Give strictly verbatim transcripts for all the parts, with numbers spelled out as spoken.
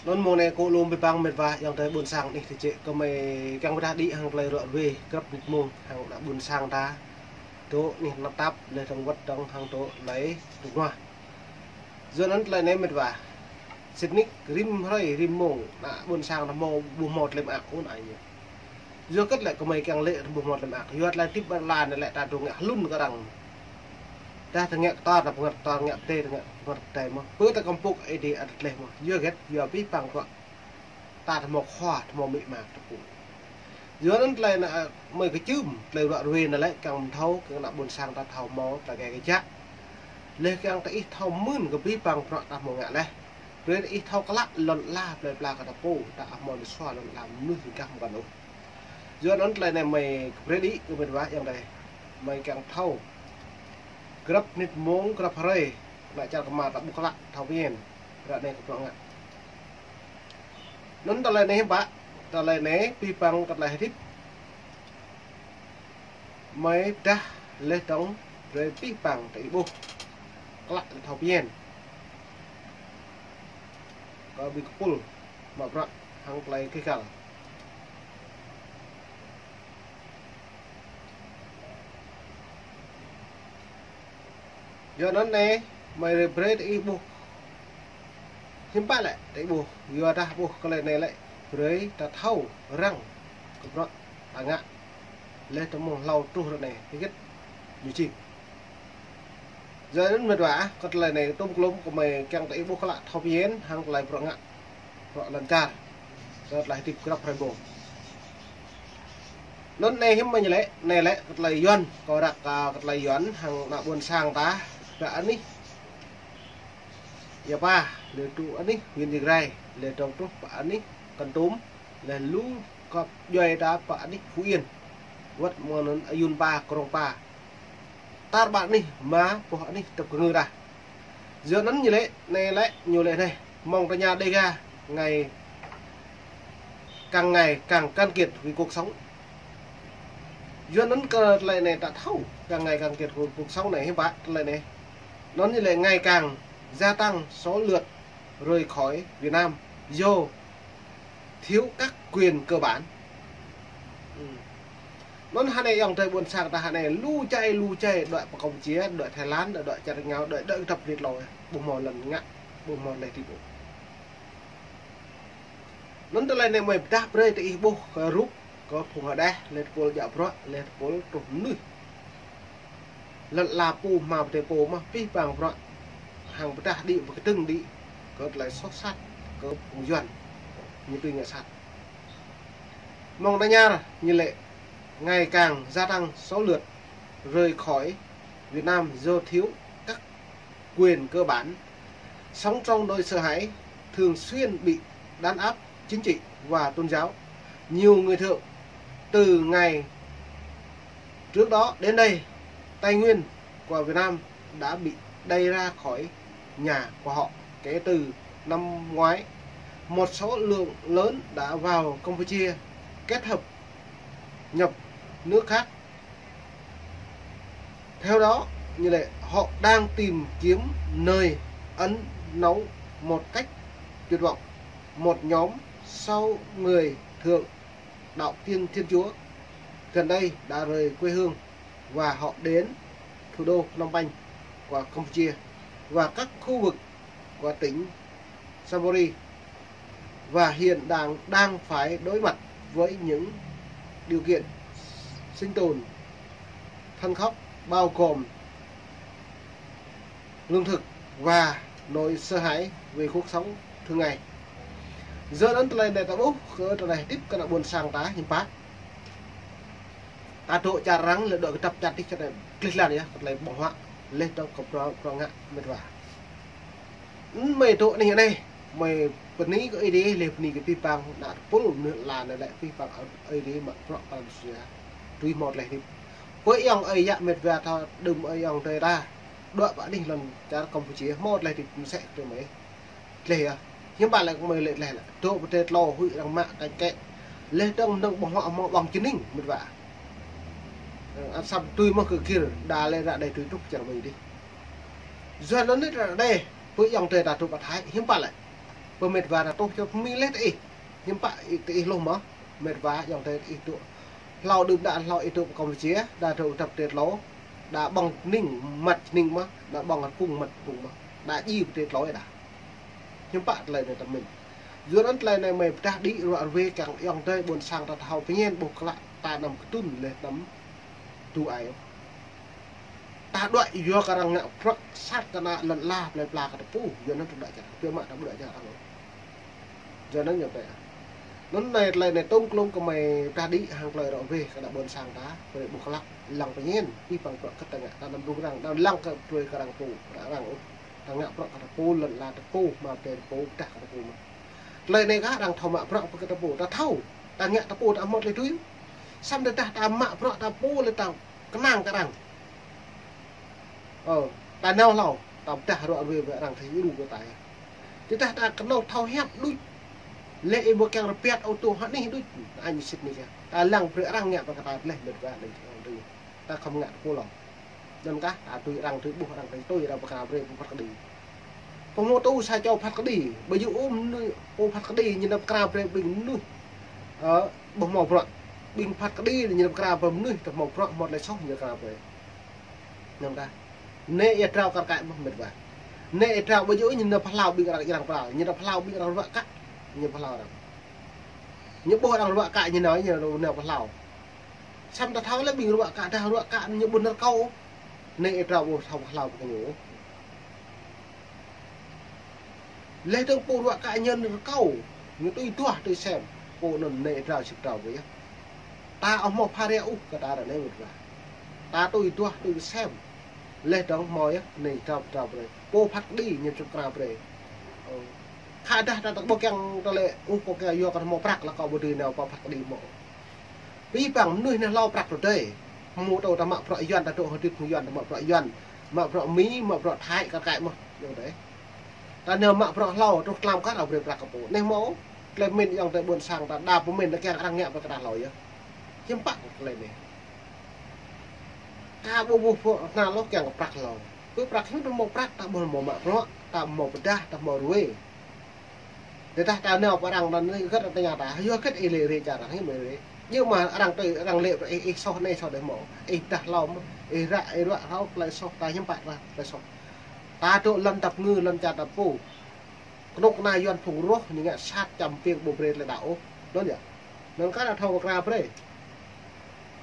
Anŭn mông anai kơ lŏm abih bang met wa ayŏng adơi ƀôn sang anih tơčĕ kơ mơi kiăng pơdah đĭ hăng tơlơi ruă ruê grăp mơnit mông hăng ană ƀôn sang ta. Dŏ anih tơnap tap, laih dơ̆ng wơ̆t dơ̆ng hăng dŏ tơlơi rơnuk rơnua. Yua anŭn tơlơi anai met wa, sĭt nik rĭm hrơi rĭm mông ană ƀôn sang ta hmâo ƀu hmâo tơlơi mơak ôh anai ñu. Yua hơget lĕ kơ mơi kiăng lĕ ƀu hmâo tơlơi mơak? Yua tơlơi hơdip ƀơi lŏn anai lĕ ta dŏ ngă hlŭn kơ arăng. Dah ta ngă kơtor, ta pơngăt kơtor, ngă pơdai, ta ngă pơngăt pơdai mơ̆n. Pơ ta kơmpuk Ơi Adai ăt tơlơi mơ̆n. Yua hơget? Yua abih bang bruă ta hmâo khua, ta hmâo amĭ ama ta pô. Yua anŭn tơlơi anai mơi kơčưm, tơlơi ruă ruê anai lĕ kiăng thâo, kiăng ană ƀôn sang ta thâo hmâo tơlơi kơ jăk. Laih kiăng ta ih thâo mơ̆n kơ abih bang bruă ta hmâo ngă laih. Brơi ta ih thâo klă lŏn ala plơi pla kơ ta pô, ta hmâo lŏn sua lŏn ala mơnuih ƀing gah mơkăn ôh. Yua anŭn tơlơi anai mơi kơ brơi đĭ kơ met wa ayŏng adơi. Mơi kiăng thâo grăp mơnit mông, grăp hrơi, ană čar kơmar ta ƀuh klă thâo phiăn, ră anai kơ bruă ngă. Anŭn tơlơi anai hiư̆m pă, tơlơi anai abih bang kơ tơlơi hơdip. Mơi pơdah laih dơ̆ng brơi abih bang ta ih ƀuh klă laih thâo phiăn. Kơ ƀing kơpul mă bruă hăng tơlơi kơgal. Yua anŭn anai mơi brơi ta ih ƀuh hiư̆m pă lĕ ta ih ƀuh, yua dah ƀuh tơlơi anai lĕ brơi ta thâo răng kơ bruă ta ngă laih dơ̆ng mông hlâo truh ră anai, hơget ñu jing. Yua anŭn met wa, kơ tơlơi anai tŭm klŏm kơ mơi kiăng ta ih ƀuh klă thâo phiăn hăng tơlơi bruă ngă, bruă lŏn čar, kơ tơlơi hơdip grăp hrơi mông. Anŭn anai hiư̆m mơi ñu lĕ, anai lĕ kơ tơlơi Yuan, kơ răk, a, kơ tơlơi Yuan hăng ană ƀôn sang ta, ră anih Ia Pa, laih truh anih huyện Ia Grai, laih dơ̆ng truh pơ anih Kon Tum, laih lu kơ djuai ta pơ anih Phú Yên. Wơ̆t mơ̆ng anŭn Ayun Pa, Krông Pa. Tar ƀar anih mă boh anih tơpơngư ta. Yua anŭn ñu lĕ, anai lĕ, ñu lĕ anai, mông tơña Đêga, ngày, càng ngày càng cạn kiệt vì cuộc sống. Yua anŭn kơ tơlơi anai ta thâo, càng ngày càng kiệt vì cuộc sống anai hiư̆m pă tơlơi anai. Anŭn ñu lĕ ngày càng gia tăng số lượt rời khỏi Việt Nam do thiếu các quyền cơ bản. Ư. Anŭn hơnai ayŏng adơi ƀôn sang ta hơnai lu čai, lu čai, đuaĭ pơ Campuchia, đuaĭ Thái Lan, đuaĭ čar rơngiao, đuaĭ, đuaĭ kơdŏp rit loi, ƀu hmâo lŏn ngă, ƀu hmâo laih ti ƀu. Anŭn tơlơi anai mơi pơdah brơi ta ih ƀuh kơ rup, kơ phung hơđeh, laih tơpul djă bruă, laih tơpul truh mơnuih. Lŏn ala pô hmâo pơtê pô mơ̆n abih bang bruă hăng pơdah đĭ pơkơdơ̆ng đĭ kơ tơlơi soh sat kơ phung Yuan ñu tui ngă sat. Mơ̆ng anai ñu lĕ ngày càng gia tăng số lượt rời khỏi Việt Nam do thiếu các quyền cơ bản, sống trong nỗi sợ hãi, thường xuyên bị đàn áp chính trị và tôn giáo. Nhiều người Thượng từ ngày trước đó đến đây, Tây Nguyên của Việt Nam đã bị đày ra khỏi nhà của họ. Kể từ năm ngoái, một số lượng lớn đã vào Campuchia kết hợp nhập nước khác. Theo đó, như lệ họ đang tìm kiếm nơi ẩn náu một cách tuyệt vọng. Một nhóm sáu người Thượng đạo Thiên Thiên Chúa gần đây đã rời quê hương và họ đến thủ đô Phnom Penh của Campuchia và các khu vực của tỉnh Sambori và hiện đang, đang phải đối mặt với những điều kiện sinh tồn thảm khốc, bao gồm lương thực và nỗi sợ hãi về cuộc sống thường ngày. Yua anŭn tơlơi anai ta ƀuh kơ tơlơi hơdip kơ ană ƀôn sang ta hiư̆m pă. Ta dŏ čar arăng lĕ dŏ kơdŏp čar tih čar anai, gleh glan yơh, kơ tơlơi ƀơ̆ng huă, laih dơ̆ng kơ bruă, bruă ngă met wa. Mơi dŏ anih anai, mơi bơni kơ Ơi Adai, laih bơni kơ abih bang ană tơpul mơnuih ala anai lĕ abih bang Ơi Adai mă bruă pran jua dưi hmâo tơlơi hơdip. Pơ ayŏng ơi yă met wa ta đưm ơi ayŏng adơi ta dŏ pơ anih lŏn čar Campuchia hmâo tơlơi hơdip mơsĕ kơ tơmơi. Tơlơi yơh. Hiư̆m pă lĕ kơ mơi lĕ tơlơi lĕ. Dŏ pơtê tlâo huĭ arăng mă kăñ kĕ. Laih dơ̆ng mơnơ̆ng ƀơ̆ng huă hmâo ƀơ̆ng čơning met wa. Ơ, ăt săm tui mơ̆ kơ gir, đa lĕ ră anai tui truh čar mơi dih. Yua anŭn anai ră anai, pơ ayŏng adơi ta truh pơ Thái, hiư̆m pă lĕ. Pơ mĕt wa ta tuh čô pơmĭn leh tơ ih. Hiư̆m pă tơ ih hluh mơ̆. Mĕt wa ayŏng adơi ih tŭ. Hlâo đưm đă hlâo ih tŭ pơ Kampuchia, đa dŏ dăp tơlơi hlâo. Đa ƀơ̆ng hning măt hning mơ̆, đa ƀơ̆ng kung măt kung mơ̆. Đa djai pơ tơlơi hlâo đa. Hiư̆m pă tơlơi anai ta mĭn. Yua anŭn tơlơi anai mơi pơdah đĭ ruă ruê kiăng ayŏng adơi ƀôn sang ta thâo pơñen ƀuh klă ta anăm kơtŭn leh anăm tŭ ai. Ta đuaĭ yua kơ arăng ngă bruă sat kơ ană lŏn ala plơi pla kơ tơpŭ, yua anŭn ta đuaĭ čar, yua mă ta đuaĭ čar arăng. Yua anŭn ñu tĕ. Anŭn anai tơlơi anai tŏng klŏng kơ mơi pơdah đĭ hăng tơlơi ruă ruê kơ ană ƀôn sang ta, brơi ƀuh klă, lăng pơñen, pĭ păng bruă kơ ta ngă, ta anăm rŭng răng, ta lăng kơ brơi kơ arăng pŭ, arăng ôh. Ta ngă bruă kơ tơpŭ, lŏn ala tơpŭ, mă tơpŭ, pơdah kơ tơpŭ mă. Tơlơi anai kah arăng thâo mă bruă kơ tơpŭ, ta thâo, ta ngă tơpŭ, ta hmâo tơlơi tui. Samơ̆ tơdah ta mă bruă ta pô lĕ ta kơnang kơ arăng. Ơ, ta nao hlâo, ta pơdah ruă ruê ƀơi arăng thâo ru kơ ta. Tơdah ta kơnơ̆ng thâo hiăp đôč. Leh ih ƀu kiăng rơpiăt ô tô hơnih đôč, añ sĭt anai kah. Ta lăng brơi arăng ngă bruă kơ ta leh mĕt wa leh. Ta khŏm ngă tơpŭ hlâo. Anŭn kah, ta tui arăng tui ƀuh arăng tui arăng pơkra brơi pô phat kơđi. Pơhmô tŭ sa čô phat kơđi, ƀu djơ̆ ôh mơnuih pô phat kơđi ñu nao pơkra brơi ƀing mơnuih. Ơ, ƀu hmâo bruă. Ƀing phat kơđi ñu nao pơkra brơi mơnuih, tơ hmâo bruă, hmâo tơlơi soh ñu pơkra brơi. Anŭn kah. Anai ia drao kar kaĭ mơ̆ mĕt wa. Anai ia drao ƀu djơ̆ ôh ñu nao pơhlao ƀing arăng, arăng pral, ñu nao pơhlao ƀing arăng ruă kă, ñu pơhlao arăng. Ñu ƀuh arăng ruă kă ñu nao, ñu nao pơhlao. Samơ̆ ta thâo lĕ ƀing ruă kă, dah ruă kă ñu ƀu nao rơkâo. Anai ia drao ƀu thâo pơhlao kơ ñu. Leh dơ̆ng pô ruă kă ñu nao rơkâo, ñu tui duah tui sem. Pô anŭn anai ia drao sĭt drao ƀu yơh. Ta ƀu hmâo pha ria ôh kơ ta ră anai mĕt wa. Ta tui duah tui sem. Leh dơ̆ng hmâo yơh, anai ia drao drao brơi. Pô phat kơđi ñu čŭp pơkra brơi. Ơ. Khă dah ta ƀu kiăng tơlơi, ơ, ƀu kiăng yua kơ hmâo prăk lă kơ ƀu dưi nao pơ phat kơđi hmâo. Pĭ păng mơnuih anai hlâo prăk tơdơi. Hmâo tơlơi ta mă bruă Yuan ta dŏ hơdip hăng Yuan ta mă bruă Yuan. Mă bruă Mi, mă bruă Thái kar kaĭ mơ̆. Yua anŭn tĕ. Ta nao mă bruă hlâo truh tlam kar arăng brơi prăk kơ pô. Anai hmâo. Tơlơi mĭn ayŏng adơi ƀôn sang ta đa pơmĭn ta kiăng arăng ngă bruă kơ ta hlâo yơh. Hiư̆m pă tơlơi anai. Ta ƀu ƀuh pô ană lŏ kiăng kơ prăk hlâo. Kơ prăk hlâo ta hmâo prăk, ta ƀu hmâo mă bruă, ta hmâo pơdah, ta hmâo ruê. Tơdah ta nao pơ arăng anŭn lĕ gơ̆t arăng tơña ta, yua hơget ih lĕ rê čar arăng hiư̆m ih rê. Yua mă arăng tui arăng lĕ ih, ih soh anai soh đơi hmâo. Ih dah hlâo mơ̆, ih ră, ih ruă hlâo tơlơi soh ta hiư̆m pă ta tơlơi soh. Ta dŏ lŏn dăp ngư, lŏn čar ta pô. Kơnuk kơna Yuan phung roh ñu ngă sat čăm piêng ƀu brơi tơlơi đaŏ ôh. Anŭn yơh. Anŭn kah ta thâo pơkra brơi.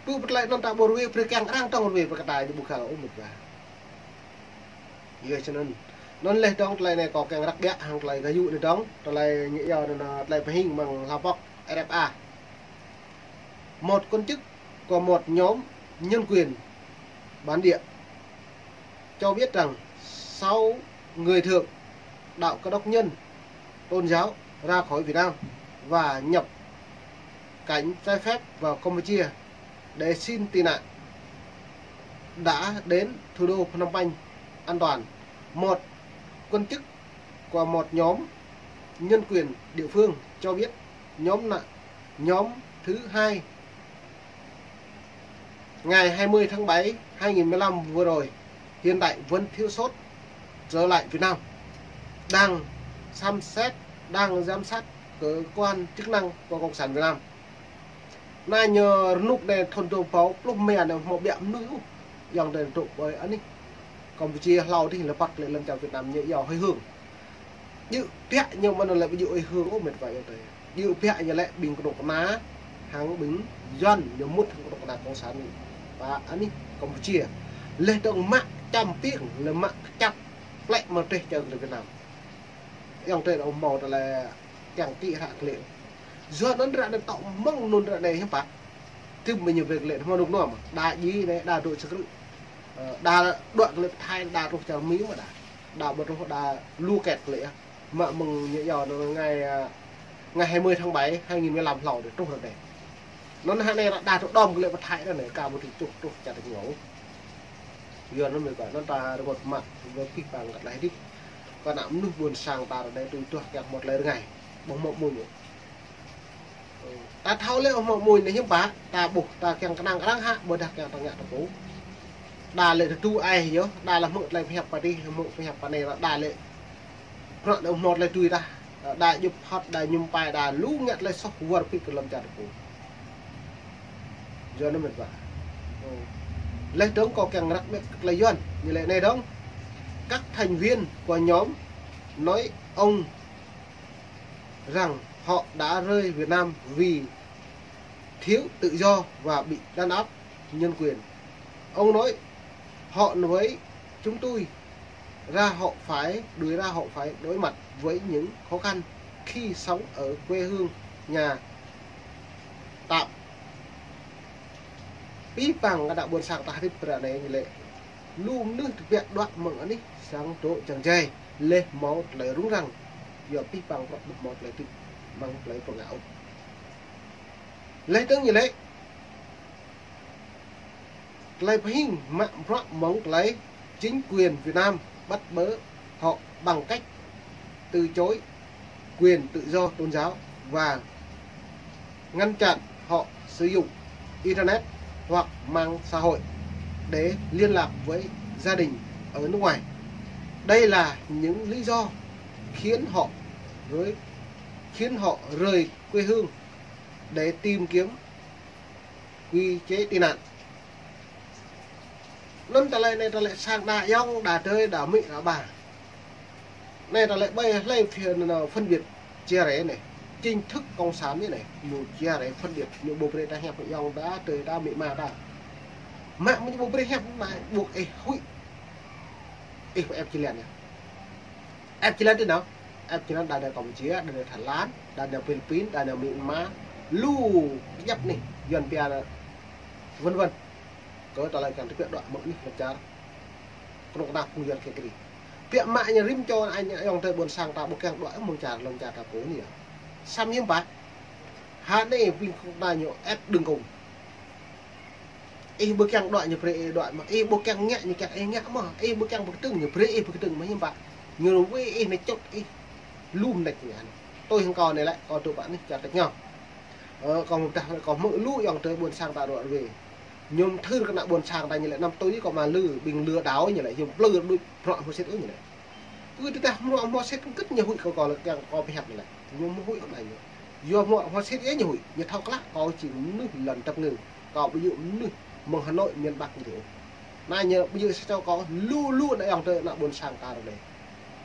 Pơ tơlơi anŭn ta ƀu ruê brơi kiăng arăng dŏng ruê brơi kơ ta ñu ƀu khă ôh mĕt wa. Yua čơ anŭn. Anŭn leh dơ̆ng tơlơi anai kâo kiăng răk ƀiă hăng tơlơi gah yŭ anai dơ̆ng, tơlơi ñu iâu anŭn tơlơi pơhing mơ̆ng hla pŏk R F A. Một quan chức của một nhóm nhân quyền bản địa cho biết rằng sáu người thượng đạo Cơ đốc nhân tôn giáo ra khỏi Việt Nam và nhập cảnh trái phép vào Campuchia để xin tị nạn đã đến thủ đô Phnom Penh an toàn. Một quan chức của một nhóm nhân quyền địa phương cho biết nhóm nạ-, nhóm thứ hai ngày hai mươi tháng bảy hai nghìn mười lăm vừa rồi hiện tại vẫn thiếu sót trở lại Việt Nam, đang xem xét, đang giám sát cơ quan chức năng của Cộng sản Việt Nam. Anai ñu rơnŭk anai thŭn dua rơbâo pluh rơma anai hmâo ƀiă mơnuih ôh. Ayŏng adơi dŏ ƀơi anih Campuchia hlâo dih lơpăt lĕ lŏn čar Việt Nam ñu iâu hơi hương. Djơ̆ biă ñu mơ̆n lĕ ƀu djơ̆ hơi hương ôh mĕt wa ayŏng adơi. Djơ̆ biă ñu lĕ ƀing kơnuk kơna hăng ƀing Yuan ñu mŭt hăng kơnuk kơna cộng sản pơ anih Campuchia. Leh dơ̆ng mă čăm piêng lĕ mă kơčăp plĕ mơ̆ teh čar Việt Nam. Ayŏng adơi hmâo tơlơi kiăng kĭ hră kơ lĕ. Yua anŭn ră anai tŏ mơ̆ng anŭn ră anai hiư̆m pă. Tơm mơ̆ ñu brơi kơ lĕ hmâo rơnŭk anŭn mơ̆. Đa djai anai, đa dŏ čơkrư̆. Ơ, đa đuaĭ kơ lĕ pơ Thái, đa truh čar Mi mơ̆ đa. Đa ƀu truh đa lu kĕt kơ lĕ. Mă mơ̆ng ñu iâu anŭn ngày, ơ, ngày hai mươi tháng bảy hai nghìn mười lăm hlâo dih truh ră anai. Anŭn hă anai ră đa truh đom kơ lĕ pơ Thái ră anai, ka ƀu truh čuh truh čar ta ñu. Yua anŭn mơ̆ kơ anŭn ta rơngot mă, rơngot pĭ păng kơ tơlơi hơdip. Kơ ană mơnuih ƀôn sang ta ră anai tui duah kiăng hmâo tơlơi rơngai. Ƀu hmâo mơnuih. Ta thâo lĕ ƀu hmâo mơnuih anai hiư̆m pă, ta ƀuh, ta kiăng kơnang arăng hă, ƀôdah kiăng ta ngă ta pô. Đa lĕ tơdu ai yơh, đa lĕ hmư̆ tơlơi pơhiăp pơ adih, hmư̆ pơhiăp pơ anai, đa lĕ. Prăk đa ƀu hmâo tơlơi tui tah. Đa djŭp hŏt, đa mơñum pai, đa lu ngă tơlơi soh wơr bĭt kơ lŏn čar ta pô. Yua anŭn mĕt wa. Laih dơ̆ng kâo kiăng răk ƀiă kơ tơlơi Yuan, ñu laĭ anai dơ̆ng. Các thành viên của nhóm nói ông rằng họ đã rời Việt Nam vì thiếu tự do và bị đàn áp nhân quyền. Ông nói, họ nói chúng tôi ra họ phải, đuổi ra họ phải đối mặt với những khó khăn khi sống ở quê hương nhà tạm. Abih bang kơ ană ƀôn sang ta hơdip ră anai ñu laĭ. Lu mơnuih tơbiă đuaĭ mơ̆ng anih sang dŏ čang jai, laih hmâo tơlơi rŭng răng. Yua abih bang bruă ƀu hmâo tơlơi hơdip, mơ̆ng tơlơi pơngă ôh. Laih dơ̆ng ñu laĭ, tơlơi pơhing mă bruă mơ̆ng tơlơi chính quyền Việt Nam bắt bớ họ bằng cách từ chối quyền tự do tôn giáo và ngăn chặn họ sử dụng internet hoặc mạng xã hội để liên lạc với gia đình ở nước ngoài. Đây là những lý do khiến họ rời, khiến họ rời quê hương để tìm kiếm quy chế tị nạn. Anŭn tơlơi anai tơlơi sang đa ayŏng, đa adơi, đa amĭ, đa ba. Anai tơlơi ƀai hlơi phiên nao phân biệt chia rẽ anai. Chính thức cộng sản anai, ñu chia rẽ phân biệt, ñu ƀu brơi ta hiăp ayŏng đa adơi đa amĭ ama ta. Mă mơ̆ ñu ƀu brơi hiăp anai, ƀuh ih huĭ. Ih ƀu ĕp či lĕ anai. Ĕp či lĕ tui anŭn. Ĕp či lĕ đa nao Campuchia, đa nao Thái Lan, đa nao Philippin, đa nao Myanmar. Lu kơjăp anai, Yuan pia anai. Vân vân. Kơ tơlơi kiăng tơbiă đuaĭ mơ̆ng anih lŏn čar. Kơnuk kơna phung Yuan kiăng kri. Biă mă ñu rĭm čô ană ayŏng adơi ƀôn sang ta ƀu kiăng đuaĭ mơ̆ng čar lŏn čar ta pô anai yơh. Samơ̆ hiư̆m pă. Hă anai ƀing kơnuk kơna ñu ĕp đơ̆ng kông. Ih ƀu kiăng đuaĭ ñu brơi ih đuaĭ mơ̆n. Ih ƀu kiăng ngă ñu kiăng ih ngă mơ̆n. Ih ƀu kiăng pơkơdơ̆ng ñu brơi ih pơkơdơ̆ng mơ̆n hiư̆m pă. Ñu ruai ih, ñu čŏt ih. Lŏm đĕč ñu anai. Tui hăng kâo anai lĕ, kâo tŭ pă anih čar tĕk ñu. Ơ, kâo mơ̆ dah kâo hmư̆ lu ayŏng adơi ƀôn sang ta ră ruai. Ñu thâo kơ ană ƀôn sang ta ñu laĭ năm tui kâo mă lư, ƀing lừa đảo ñu laĭ, ñu plư đuaĭ bruă hmâo sĭt ôh ñu laĭ. Ư tơdah bruă hmâo sĭt kơt ñu huĭ kơ kâo lĕ kiăng kâo pơhiăp ñu laĭ. Ñu mơ̆ huĭ ôh anai ñu. Yua bruă hmâo sĭt yơh ñu huĭ, ñu thâo klă kâo jing mơnuih lŏn tăp ngư. Kâo ƀu djơ̆ mơnuih mơ̆ng Hà Nội miền Bắc ñu tui ôh. Anai ñu ƀu djơ̆ sa čô kâo lu lu ană ayŏng adơi ană ƀôn sang ta ră anai.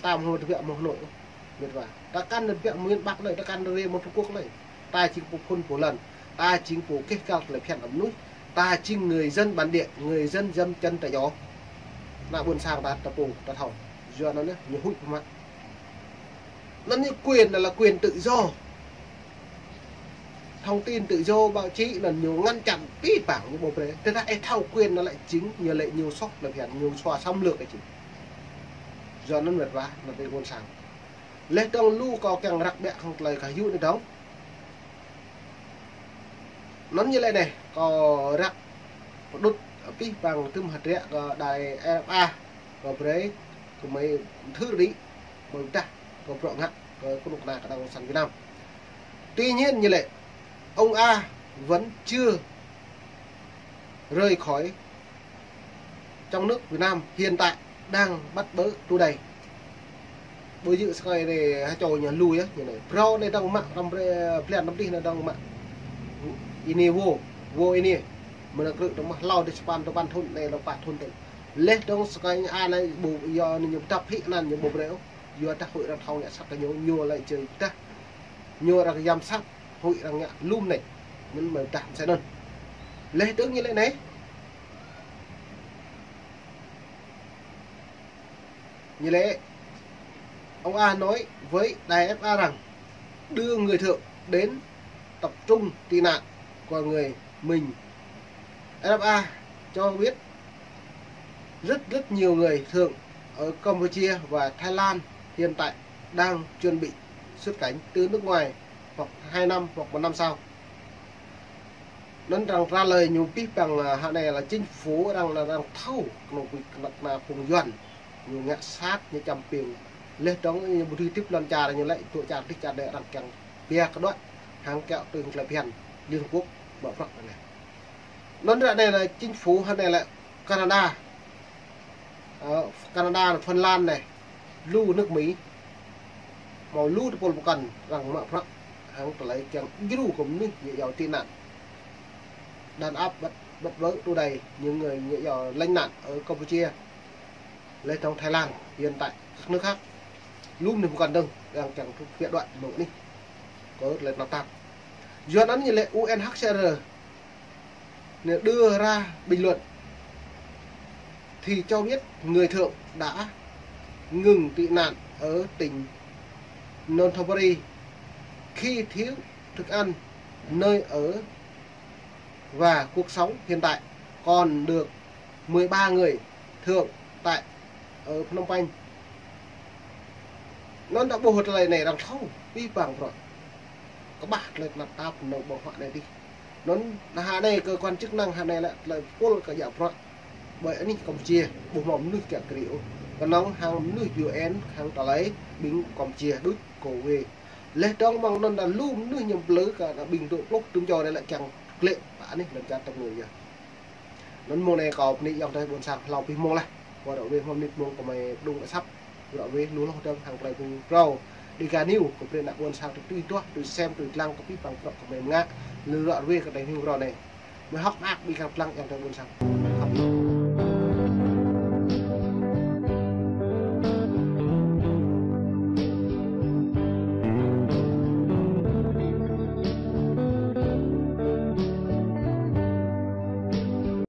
Ta hmâo tơbiă mơ̆ng Hà Nội ôh. Mĕt wa. Ta kăn tơbiă miền Bắc anai, ta kăn rơi mơ̆ng Trung Quốc anai. Ta jing pô phŭn pô lŏn. Ta jing pô keh kăl tơlơi phiăn mơnuih. Ta jing người dân bản địa, người dân dăm chân tại chỗ. Ană ƀôn sang ta, ta pô, ta thâo. Yua anŭn anai, ñu huĭ pơmă. Anŭn anai quyền là, là quyền tự do. Thông tin tự do, báo chí anŭn ñu ngăn chặn abih bang ñu ƀu brơi. Tơdah ih thâo quyền anŭn lĕ jing, ñu lĕ ñu soh tơlơi phiăn, ñu soh xâm lược kơ jing. Yua anŭn mĕt wa, anŭn ƀing ƀôn sang. Laih dơ̆ng lu kâo kiăng răk ƀiă hăng tơlơi kah yŭ anai dơ̆ng. Anŭn ñu laĭ anai, kâo răk pơđŭt abih bang tơm hơdră kơ đài R F A, kâo brơi, kơ mơi thâo đĭ, mơi pơdah, kơ bruă ngă, kơ kơnuk kơna kơ Đảng Cộng sản Việt Nam. Tuy nhiên, ñu laĭ, ông A vẫn chưa rời khỏi trong nước Việt Nam hiện tại đang bắt bớ tù đầy. Ƀu djơ̆ sơkai anai hơčô ñu lui yơh, ñu anai. Phrâo anai dơ̆ng mă, răm bre-, blan răm dih anai dơ̆ng mă. Ini vô, vô ini. Mơnă krư̆ dơ̆ng mă hlâo dih sapăn, sapăn thŭn anai, hlâo pă thŭn tơ̆ng. Laih dơ̆ng sơkai ñu anai ƀu, yua anai ñu pơdăp hĭ anăn ñu ƀu brơi ôh. Yua dah huĭ arăng thâo ngă sat kơ ñu, ñu laĭ čơi pơdah. Ñu arăng yăm sat, huĭ arăng ngă lŏm anai. Anŭn mơi pơdah mơsĕ anŭn. Laih dơ̆ng ñu laĭ anai. Ñu laĭ, ông A nói với đài R F A rằng đưa người Thượng đến tập trung tị nạn của người mình. R F A cho biết rất, rất nhiều người Thượng ở Campuchia và Thái Lan hiện tại đang chuẩn bị xuất cảnh từ nước ngoài hoặc hai năm hoặc một năm sau. Anŭn arăng trả lời ñu abih bang, à, hă anai là chính phủ arăng, arăng thâo kơnuk kơna phung Yuan ñu ngă sat ñu čăm ping. Laih dơ̆ng ñu ƀu dưi hơdip lŏn čar ñu lĕ, tŭ čar dih čar đe arăng kiăng pia kơ đuaĭ hăng kiaŏ tui hăng tơlơi phiăn Liên Hợp Quốc ƀă prăk anai. Anŭn ră anai là chính phủ hă anai là Canada. Ơ, Canada, Phần Lan anai, lu nước Mỹ. Hmâo lu tơpul pơkŏn arăng mă bruă hăng tơlơi kiăng djru kơ mơnuih ñu iâu tị nạn. Đàn áp bắt, bắt bớ tù đày những người ñu iâu lánh nạn ở Campuchia, laih dong Thái Lan, hiện tại các nước khác. Lu mơnuih pơkŏn dơ̆ng arăng kiăng thúc viện đoạn mơ̆ng anih kơ tơlơi tơnap tap. Yua anŭn ñu lĕ U N H C R ñu đưa ra bình luận thì cho biết người Thượng đã ngừng tị nạn ở tỉnh Nonthaburi khi thiếu thức ăn, nơi ở và cuộc sống hiện tại còn được mười ba người Thượng tại ở Phnom Penh. Anŭn ta ƀuh tơlơi anai arăng thâo abih bang bruă kơƀah tơlơi tơnap tap nao ƀơ̆ng huă anai dih. Anŭn đah hă anai cơ quan chức năng hă anai lĕ tơlơi pul kơ djă bruă. Ƀơi anih Campuchia ƀu hmâo mơnuih kiăng kri ôh. Kơnơ̆ng hăng mơnuih U N hăng tơlơi ƀing Campuchia đôč kơ wê. Laih dong mơ̆ng anŭn đa lu mơnuih ñu plư kơ đa ƀing dŏ pluh tŭm čô anai lĕ kiăng glĕ pơ anih lŏn čar tơpơ̆ng yơh. Anŭn mơ̆ng anai kâo bơni ayŏng adơi ƀôn sang hlâo abih mông laih. Kơ ră ruai hmâo mơnit mông kơmơi pơdŏng asăp. Ră ruai lu hloh dơ̆ng hăng tơlơi pơpŭ pơrâo Dega News kơ brơi ană ƀôn sang tui tuah, tui sem, tui lăng kơ abih bang bruă kơmơi mơngă. Lu ră ruai kơ tơlơi hing rŏ anai. Mơi hơ̆k mơak ƀing kar lăng ayŏng adơi ƀôn sang.